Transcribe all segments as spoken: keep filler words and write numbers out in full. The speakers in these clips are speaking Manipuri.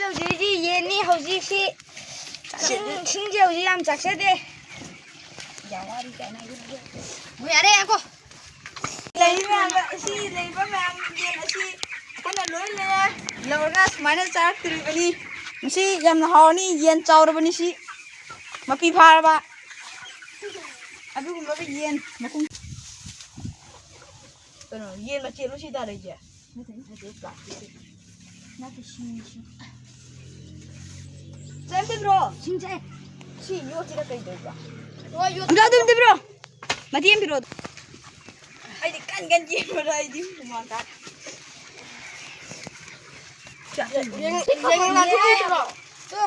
ꯍꯧꯖꯤꯛ ꯍꯧꯖꯤꯛ ꯌꯦꯟꯅꯤ ꯍꯧꯖꯤꯛꯁꯤ꯫ ꯁꯤꯡ-, ꯁꯤꯡꯁꯦ ꯍꯧꯖꯤꯛ ꯌꯥꯝ ꯆꯥꯛꯆꯗꯦ꯫ ꯌꯥꯔꯦ, ꯌꯥꯔꯦ, ꯉꯥꯏꯈꯣ꯫ ꯂꯩꯔꯤ ꯃꯌꯥꯝꯗ, ꯁꯤ ꯂꯩꯕ ꯃꯌꯥꯝ ꯌꯦꯟ ꯑꯁꯤ ꯑꯩꯈꯣꯏꯅ ꯂꯣꯏ ꯂꯩꯔꯦ꯫ ꯂꯧꯔꯒ ꯁꯨꯃꯥꯏꯅ ꯆꯥꯔꯛꯇꯣꯔꯤꯕꯅꯤ꯫ ꯃꯁꯤ ꯌꯥꯝꯅ ꯍꯥꯎꯔꯅꯤ, ꯌꯦꯟ ꯆꯥꯎꯔꯕꯅꯤ ꯁꯤ꯫ ꯃꯄꯤ ꯐꯥꯔꯕ꯫ ꯑꯗꯨꯒꯨꯝꯂꯕ ꯌꯦꯟ ꯃꯈꯨꯝ-, ꯀꯩꯅꯣ, ꯌꯦꯟ ꯃꯆꯦꯠꯂꯣ ꯁꯤ ꯇꯥꯔꯛꯏꯁꯦ? ꯅꯠꯇꯦ, ꯅꯠꯇꯦ, ꯄ꯭ꯂꯥꯁꯇꯤꯛꯁꯦ꯫ ꯅꯠꯇꯦ, ꯁꯤꯡ, ꯁꯤꯡ꯫ ꯆꯥꯏ, ꯑꯝꯇ ꯄꯤꯔꯛꯑꯣ꯫ ꯁꯤꯡ ꯆꯥꯏ꯫ ꯁꯤ ꯌꯣꯠꯁꯤꯗ ꯀꯩ ꯇꯧꯕ? ꯍꯣꯏ, ꯌꯣꯠ-, ꯑꯝꯇ, ꯑꯝꯇ, ꯑꯝꯇ ꯄꯤꯔꯛꯑꯣ꯫ ꯃꯇꯦꯛ ꯑꯃ ꯄꯤꯔꯛꯑꯣ꯫ ꯑꯩꯗꯤ ꯀꯟ ꯀꯟ ꯌꯦꯡꯕꯗ ꯑꯩꯗꯤ ꯍꯨꯃꯥꯡ ꯀꯥꯏ꯫ ꯌꯦꯡ-, ꯌꯦꯡꯉꯪꯂꯥ ꯊꯣꯛꯂꯛꯇ꯭ꯔꯣ? ꯇꯣ꯫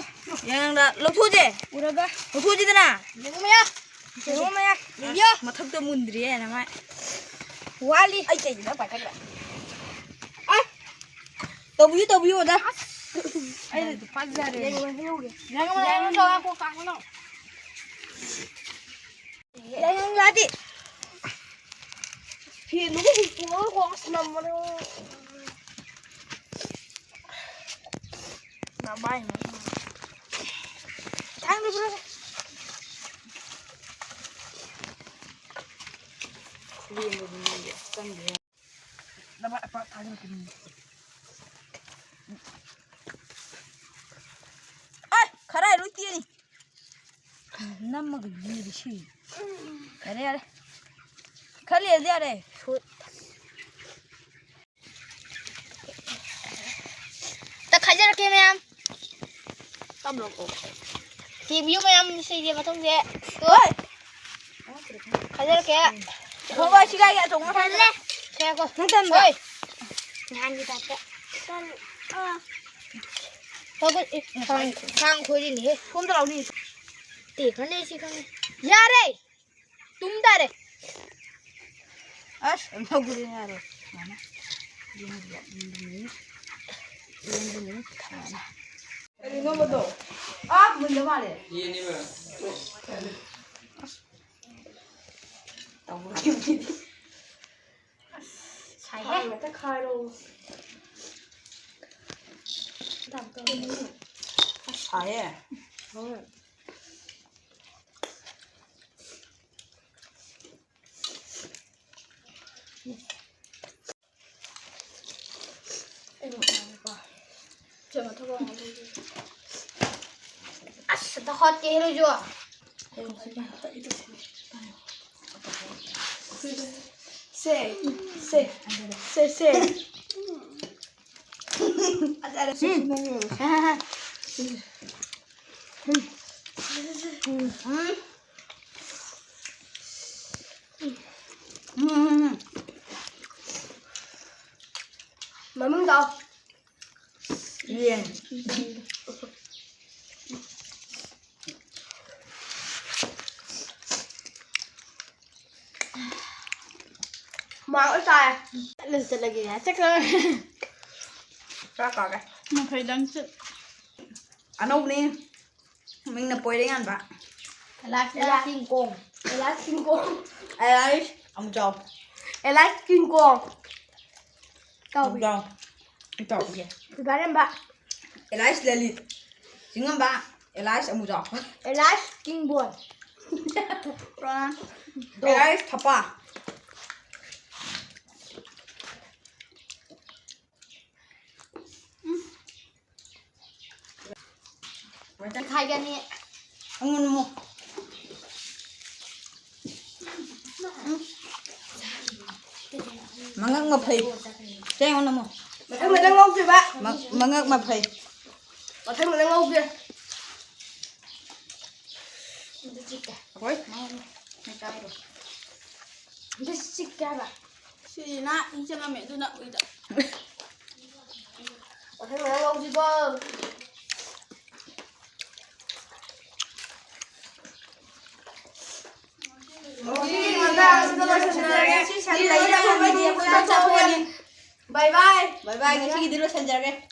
ꯌꯦꯡꯉꯪꯂꯥ ꯂꯧꯊꯣꯛꯑꯁꯦ꯫ ꯎꯔꯕ? ꯂꯧꯊꯣꯛꯑꯁꯤꯗꯅ꯫ ꯌꯦꯡꯉꯨ ꯃꯌꯥ꯫ ꯌꯦꯡꯉꯣ ꯃꯌꯥ꯫ ꯌꯦꯡꯉꯣ꯫ ꯃꯊꯛꯇ ꯃꯨꯟꯗ꯭ꯔꯤꯌꯦ ꯅꯃꯥꯏ꯫ ꯋꯥꯠꯂꯤ꯫ ꯑꯩ ꯀꯩꯒꯤꯅꯣ ꯄꯥꯏꯈꯠꯈ꯭ꯔꯦ? ꯑ! ꯇꯧꯕꯤꯌꯨ, ꯇꯧꯕꯤꯌꯨ, ꯑꯣꯖꯥ꯫ ꯑꯩ ꯐꯖꯔꯦ꯫ ꯌꯦꯡꯉꯣ, ꯌꯦꯡꯉꯣ꯫ ꯌꯦꯡꯉꯣ, ꯌꯦꯡꯉꯣ, ꯌꯦꯡꯉꯣ꯫ ꯌꯥꯏꯉꯪꯂꯥꯗꯤ꯫ ꯐꯦꯟꯗꯨꯒ ꯍꯨꯝꯇꯣꯛꯑꯒꯀꯣ, ꯑꯁ, ꯅꯝꯕꯅꯦ꯫ ꯅꯃꯥꯏ, ꯅꯃꯥꯏ꯫ ꯊꯥꯡꯗꯨ ꯄꯨꯔꯛꯑꯣ꯫ ꯈꯨꯔꯦꯝꯕꯗꯨꯅꯦ ꯆꯪꯗꯦ꯫ ꯅꯃꯥꯏ ꯑꯄꯥꯛ ꯊꯥꯖꯤꯜꯂꯛꯀꯅꯤ꯫ ꯑꯦ, ꯈꯔ ꯂꯣꯏ ꯇꯦꯛꯑꯅꯤ꯫ ꯅꯝꯃꯒ ꯌꯦꯔꯤ ꯁꯤ꯫ ꯌꯥꯔꯦ, ꯌꯥꯔꯦ꯫ ꯈꯔ ꯂꯩꯔꯗꯤ ꯌꯥꯔꯦ꯫ ꯁꯨꯠ꯫ ꯇ ꯈꯥꯏꯖꯔꯛꯀꯦ ꯃꯌꯥꯝ꯫ ꯇꯝꯂꯛꯑꯣ꯫ ꯌꯦꯡꯕꯤꯌꯨ ꯃꯌꯥꯝ, ꯁꯤꯒꯤ ꯃꯊꯧꯁꯦ꯫ ꯍꯣꯏ꯫ ꯈꯥꯏꯖꯔꯛꯀꯦ꯫ ꯍꯣꯏ, ꯍꯣꯏ, ꯁꯤ ꯀꯥꯏꯒꯤ ꯑꯆꯧꯕ ꯃꯈꯥꯏꯗꯨꯗ꯫ ꯁꯦ, ꯀꯣ꯫ ꯅꯪ ꯇꯝꯕ꯭ꯔꯥ? ꯍꯣꯏ꯫ ꯅꯍꯥꯟꯒꯤ ꯇꯥꯏꯞꯇ꯫ ꯍꯣꯏ, ꯍꯣꯏ, ꯑꯦ, ꯁꯥꯡ-, ꯁꯥꯡ ꯈꯣꯏꯔꯤꯅꯦꯍꯦ꯫ ꯁꯣꯝꯗ ꯂꯥꯎꯅꯦ꯫ ꯇꯦꯛꯈ꯭ꯔꯅꯤ ꯁꯤ ꯈꯪꯉꯦ꯫ ꯌꯥꯔꯦ! ꯇꯨꯝ ꯇꯥꯔꯦ꯫ ꯑꯁ, ꯂꯧꯕꯗꯤ ꯌꯥꯔꯣꯏ꯫ ꯁꯨꯃꯥꯏꯅ꯫ ꯌꯦꯡꯕꯤꯌꯨ, ꯌꯦꯡꯕꯤꯌꯨ꯫ ꯌꯦꯡꯕꯤꯌꯨ꯫ ꯁꯨꯃꯥꯏꯅ꯫ ꯀꯔꯤꯅꯣꯕꯗꯣ? ꯑꯥ, ꯃꯨꯟꯕ ꯃꯥꯜꯂꯦ꯫ ꯌꯦꯟꯅꯦꯕ꯫ ꯑꯁ꯫ ꯇꯧꯔꯒꯦ꯫ ꯑꯁ, ꯁꯥꯏꯍꯦ꯫ ꯈꯥꯏꯔꯣ, ꯍꯦꯛꯇ ꯈꯥꯏꯔꯣ꯫ ꯑꯁ, ꯁꯥꯏꯌꯦ꯫ ꯑꯁ, ꯑꯝꯇ ꯍꯣꯠꯀꯦ, ꯍꯦꯔꯣꯏꯁꯨ꯫ ꯁꯦ, ꯁꯦ, ꯁꯦ, ꯁꯦ꯫ ꯎꯝ꯫ ꯎꯝ꯫ ꯃꯃꯤꯡ ꯇꯥꯎ꯫ ꯌꯦꯟ꯫ ꯍꯨꯃꯥꯡ ꯂꯣꯏ ꯇꯥꯔꯦ꯫ ꯆꯠꯂꯁꯨ ꯆꯠꯂꯒꯦ ꯍꯥꯏ ꯆꯠꯈ꯭ꯔꯦ꯫ ꯆꯥꯛ ꯀꯥꯒꯦ꯫ ꯃꯈꯩꯗꯪ ꯆꯠ-꯫ ꯑꯅꯧꯕꯅꯤ꯫ ꯃꯤꯡꯅ ꯄꯣꯏꯔꯩ ꯉꯥꯟꯕ꯫ ꯑꯦꯂꯥꯏꯁ, ꯑꯦꯂꯥꯏꯁ ꯀꯤꯡ ꯀꯣꯡ꯫ ꯑꯦꯂꯥꯏꯁ ꯀꯤꯡ ꯀꯣꯡ꯫ ꯑꯦꯂꯥꯏꯁ ꯑꯃꯨꯛ ꯆꯥꯎ꯫ ꯑꯦꯂꯥꯏꯁ ꯀꯤꯡ ꯀꯣꯡ꯫ ꯇꯧꯒꯦ꯫ ꯇꯧ꯫ ꯑꯩ ꯇꯧꯒꯦ꯫ ꯏꯕꯥꯔꯦꯝꯕ꯫ ꯑꯦꯂꯥꯏꯁ ꯂꯂꯤꯠ꯫ ꯆꯤꯡꯉꯝꯕ꯫ ꯑꯦꯂꯥꯏꯁ ꯑꯃꯨꯖꯥꯎ꯫ ꯑꯦꯂꯥꯏꯁ ꯀꯤꯡꯕꯣꯟ꯫ ꯄ꯭ꯔꯥꯟ꯫ ꯗꯣ꯫ ꯑꯦꯂꯥꯏꯁ ꯊꯄꯥ꯫ ꯈꯥꯏꯒꯅꯤ꯫ ꯑꯉꯣꯟ ꯑꯃꯨꯛ꯫ ꯃꯉꯛ ꯃꯐꯩ꯫ ꯁꯦ, ꯑꯩꯉꯣꯟꯗ ꯑꯃꯨꯛ꯫ ꯃꯊꯪ ꯃꯊꯪ ꯂꯧꯗꯣꯏꯕ꯫ ꯃ-, ꯃꯉꯛ ꯃꯐꯩ꯫ ꯃꯊꯪ ꯃꯊꯪ ꯂꯧꯒꯦ꯫ ꯑꯩꯈꯣꯏ꯫ ꯑꯝꯇ ꯆꯤꯛꯀꯦ ꯍꯥꯏꯕ꯫ ꯁꯤꯁꯤꯅ ꯏ ꯆꯪꯉꯝꯃꯦ, ꯑꯗꯨꯅ ꯎꯏꯗ꯫ ꯃꯊꯪ ꯃꯊꯪ ꯂꯧꯁꯤꯀꯣ꯫ ꯉꯁꯤꯒꯤ ꯃꯇꯥꯡꯁꯤꯗ ꯂꯣꯏꯁꯤꯟꯖꯔꯒꯦ꯫ ꯁꯤ ꯁꯟ ꯂꯩꯔꯒ ꯃꯤꯗꯤ ꯑꯩꯈꯣꯏ ꯆꯥꯛ ꯆꯥꯊꯣꯛꯑꯅꯤ꯫ ꯕꯥꯏ ꯕꯥꯏ꯫ ꯕꯥꯏ ꯕꯥꯏ, ꯉꯁꯤꯒꯤꯗꯤ ꯂꯣꯏꯁꯤꯟꯖꯔꯒꯦ꯫